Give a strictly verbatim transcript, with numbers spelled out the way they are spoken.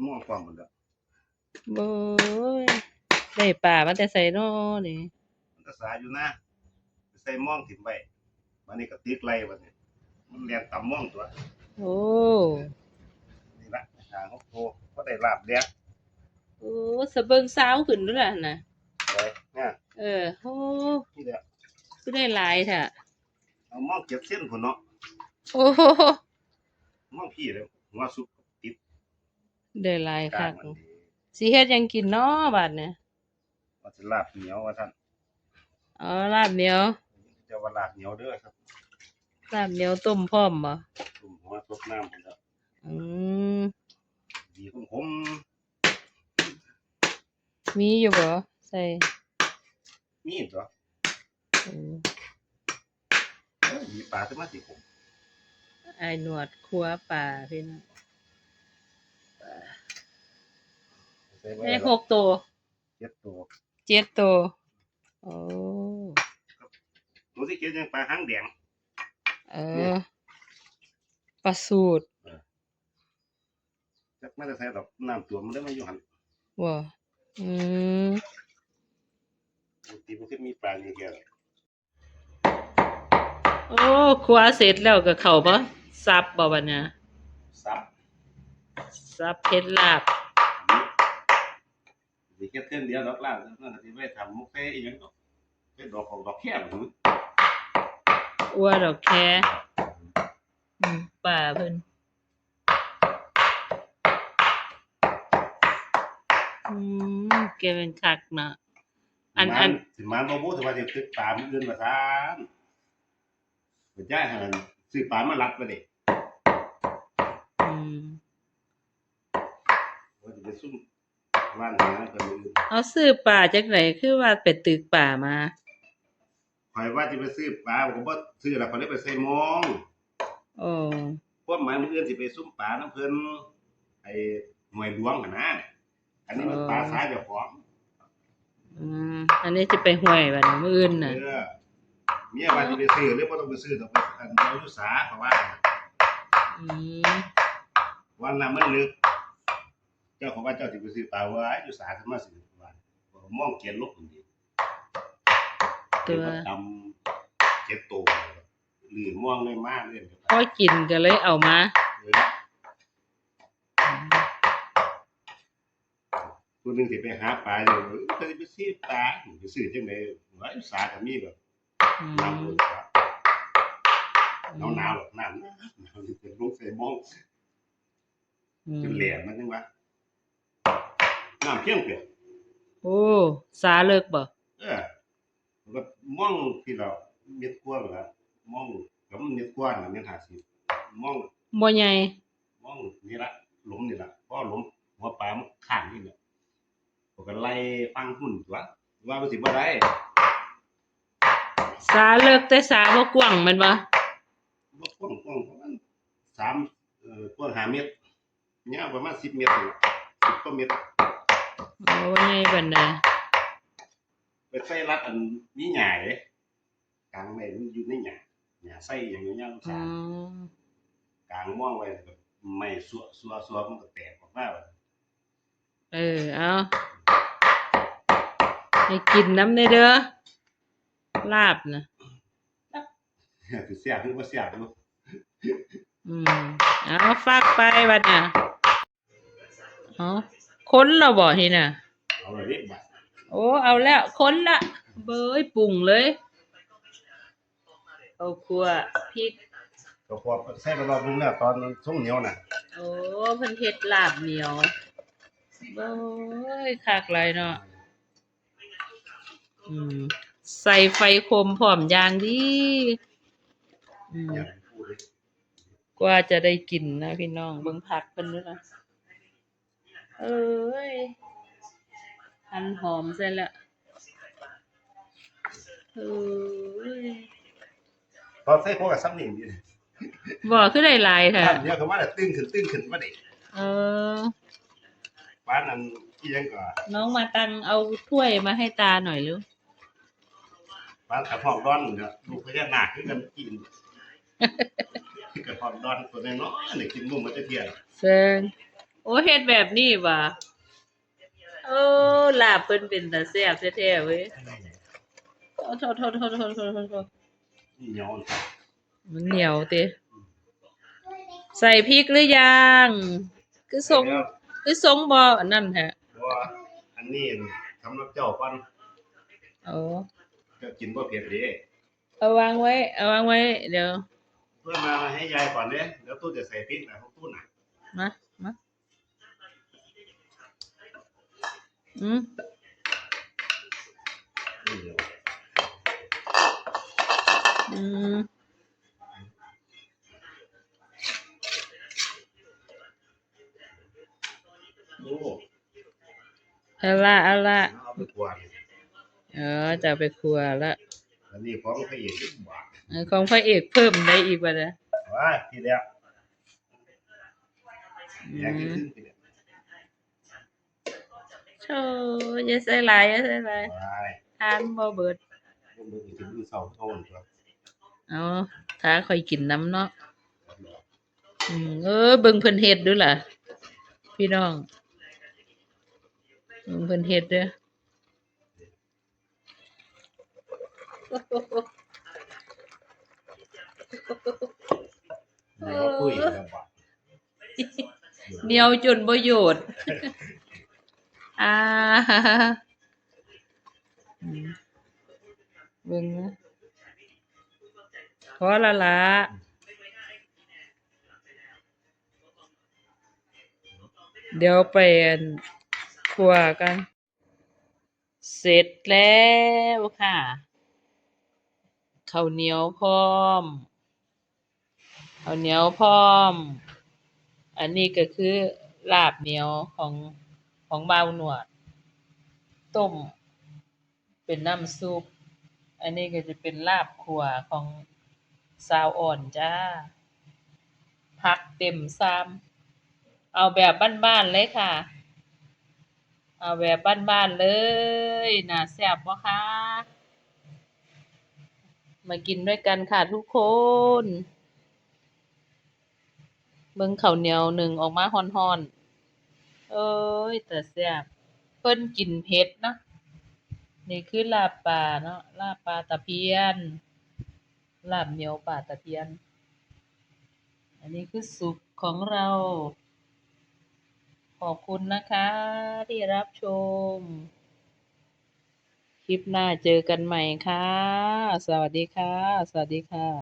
ม่วงความหมดแล้ว โอ้ย ได้ปลามาแต่ไสน้อนี่ มันก็สาอยู่นะ ไปใส่ม่องถิ่มไว้ บัดนี้ก็ตึกไล่บัดนี้ มันแล่นตำม่องตัว โอ้ นี่ละ หาหกตัว ก็ได้ลาบแดก โอ้ สะเบิ่งซาวขึ้นด้วยล่ะนะ ไปเนี่ย เออ โอ้ นี่แหละ ก็ได้หลายแท้ เอาม่องเจ็ดเส้นพุ้นเนาะ โอ้ ม่องพี่เลย หัวสุกติด ได้หลายคัก กลางมันดี สิเฮ็ดหยังกินน้อบาดเนี่ย ว่าสิลาบเหนียวว่าซั่น อ๋อ ลาบเหนียว เจ้าว่าลาบเหนียวเด้อครับ ลาบเหนียวต้มพร้อมบ่ ต้มหัวซดน้ำพุ้นแล้ว อืม ดีขมๆ มีอยู่บ่ ใส่ มีตัว อืม เอ้ย มีปลาขึ้นมาสิผม อ้ายหนวดครัวปลาพี่น้อง ใส่ไว้ ได้หกตัว เจ็ดตัว เจ็ดตัว โอ้ ตัวที่เจ็ดยังปลาหางแดง เออ นี่ ปลาสูด เออ จักมาแต่ไสดอก น้ำท่วมมันเลยมาอยู่หั่น บ่ อืม ปกติมันก็มีปลาอยู่แค่นั้น โอ้ ครัวเสร็จแล้วก็เข้าบ่ สับบ่บัดเนี่ย สับ สับเฮ็ดลาบ สิเฮ็ดเทื่อเดียวดอกลาบ นั่นก็สิไว้ทำหมกใส่อีหยังดอก เป็นดอกของดอกแค หั่วดอกแค อืม ป้าเพิ่น อืม แกเป็นคักเนาะ อัน มัน อัน สิมันบ่บู้ แต่ว่าสิตึกปลามื้ออื่นว่าซั่น บ่จ่ายให้มันซื้อปลามาลัดไว้เด้ อืม ว่าสิไปซุ่ม ว่านหากันมื้ออื่น เอาซื้อปลาจักไหน คือว่าไปตึกปลามา ข้อยว่าสิไปซื้อปลา ข้อยก็บ่ซื้อละ ข้อยเลยไปใส่ม่อง โอ้ ความหมายมื้ออื่นสิไปซุ่มปลานำเพิ่น ไอ้ห้วยหลวงหั่นนะ อันนี้มัน เออ ปลาสาเจ้าของ อืม อันนี้สิไปห้วยบัดนี้มื้ออื่นน่ะ เออ เมียว่าสิไปซื้อ เลยบ่ต้องไปซื้อดอก ไปอันเดียวอยู่สา เพราะว่า อืม ว่าน้ำมันลึก เจ้าของว่าเจ้าสิไปซื้อปลา ว่าอยู่สา ขึ้นมาซื้อว่า ม่องเกียนลบคนเดียว ตัว เดี๋ยวก็ตำเจ็ดตัว หรือม่องเลยมากเลย พอกินก็เลยเอามา เออ ผู้หนึ่งสิไปหาปลาอยู่ เออ ไปซื้อปลา ไปซื้อจังได๋ ว่าอยู่สาก็มีแบบ อืม น้ำมันก็ อืม หนาวๆ หรอก น้ำหนาว เป็นลงใส่ม่อง อืม จนแหลมมันจังวะ น้ำเพียงเปล่า โอ้ สาเลิกบ่ เออ มันก็ม่องที่เราเม็ดกว้างละ ม่อง ก็มันเม็ดกว้างน่ะ เม็ดห้าสิบ ม่อง บ่ใหญ่ ม่องนี่ละ หลุมนี่ละ พอหลุมหัวปลามันข้างนี่แหละ ผมก็ไล่ฟังหุ่นตัว ว่ามันสิบ่ได้ สาเลิกแต่สาบ่กว้างแม่นบ่ บ่กว้าง กว้างประมาณสาม เอ่อ กว้างห้าเมตร ยาวประมาณสิบเมตรนี่แหละ สิบกว่าเมตร โอ้ ใหญ่ปานใด ไปใส่รัดอันมีหญ้าเด้ กางไว้มันอยู่ในหญ้า หญ้าใส่อย่างเงี้ย อืม กางม่องไว้แล้วก็ไม้สั่วๆๆ มันก็แตกออกมา เออ เอา ให้กินนำแน่เด้อ ลาบน่ะ สิแซ่บหรือบ่แซ่บอยู่ อืม เอา ฟักไปบัดเนี่ย เอา คนแล้วบ่ทีน่ะ เอาเลยดิบัด โอ้ เอาแล้ว คนละ เบ้ย ปรุงเลย เอาขั่วพริก ก็พอใส่ไปรอบนึงแล้ว ตอนมันสุกเหนียวน่ะ โอ้ เพิ่นเฮ็ดลาบเหนียว โอ้ย คักหลายเนาะ อืม ใส่ไฟโคมพร้อมอย่างดี อืม อย่างพูดเลย กว่าจะได้กินนะพี่น้อง เบิ่งผักเพิ่นดูนะ เอ้ย หั่นหอมใส่ละ เอ้ย ตอนใส่พวกกับซ้ำนี่ บ่ คือได้หลายแท้ อันเดียวก็ว่าแต่ตึงขึ้น ตึงขึ้นมาดิ เออ ปานนั้นอีหยังก็ น้องมาตังเอาถ้วยมาให้ตาหน่อยเร็ว ปานกระเพาะดอนเนี่ย ลูกพญานาคคือกันกิน กระเพาะดอนตัวน้อยๆ นี่กินบ่หมดจักเทื่อ เซิง โอ้ เฮ็ดแบบนี้หวา โอ้ ลาบเพิ่นเป็นตาแซ่บแท้ๆเว้ย โอ้ โทษ โทษ โทษ โทษ โทษ โทษ โทษ เหนียว มันเหนียวติ ใส่พริกหรือยัง คือทรง ใส่แล้ว คือทรงบ่อันนั้นแท้ บ่ อันนี้สำหรับเจ้าก่อน โอ้ เจ้ากินบ่เผ็ดเด้ เอาวางไว้ เอาวางไว้ เดี๋ยว เพื่อนมาให้ยายก่อนเด้ เดี๋ยวตู้จะใส่พริกนะ ของตู้น่ะ มา มา อืม อืม โอ้ เอาละ เอาละ เอาไปคั่ว เออ จะเอาไปคั่วละ อันนี้ของพระเอกอีกบาท เออ ของพระเอกเพิ่มได้อีกบาทนะ ว้าย ทีเดียว อืม แยกกันขึ้นทีเดียว โธ่ อย่าใส่หลาย อย่าใส่หลาย ว้าย ทานบ่เบิด บ่เบิดก็กินมื้อเช้าเท่านั้นครับ เอา ถ้าข้อยกินนำเนาะ อืม เออ เบิ่งเพิ่นเฮ็ดดูล่ะ พี่น้อง เบิ่งเพิ่นเฮ็ดเด้อ ไหนว่าปุ้ยแล้วบ่ เหนียวจนบ่โยด อ่า อืม เบิ่งนะ พอละละ เดี๋ยวไปอัน ครัวกัน เสร็จแล้วค่ะ ข้าวเหนียวพร้อม ข้าวเหนียวพร้อม อันนี้ก็คือลาบเหนียวของ ของบ่าวหนวด ต้มเป็นน้ำซุป อันนี้ก็จะเป็นลาบคั่วของสาวอ่อนจ้า ผักเต็มชาม เอาแบบบ้านๆเลยค่ะ เอาแบบบ้านๆเลย น่าแซ่บบ่คะ มากินด้วยกันค่ะทุกคน เบิ่งข้าวเหนียวนึ่งออกมาฮ้อนๆ โอ้ย ตาแซ่บ เพิ่นกินเผ็ดเนาะ นี่คือลาบปลาเนาะ ลาบปลาตะเพียน ลาบเหนียวปลาตะเพียน อันนี้คือซุปของเรา ขอบคุณนะคะที่รับชม คลิปหน้าเจอกันใหม่ค่ะ สวัสดีค่ะ สวัสดีค่ะ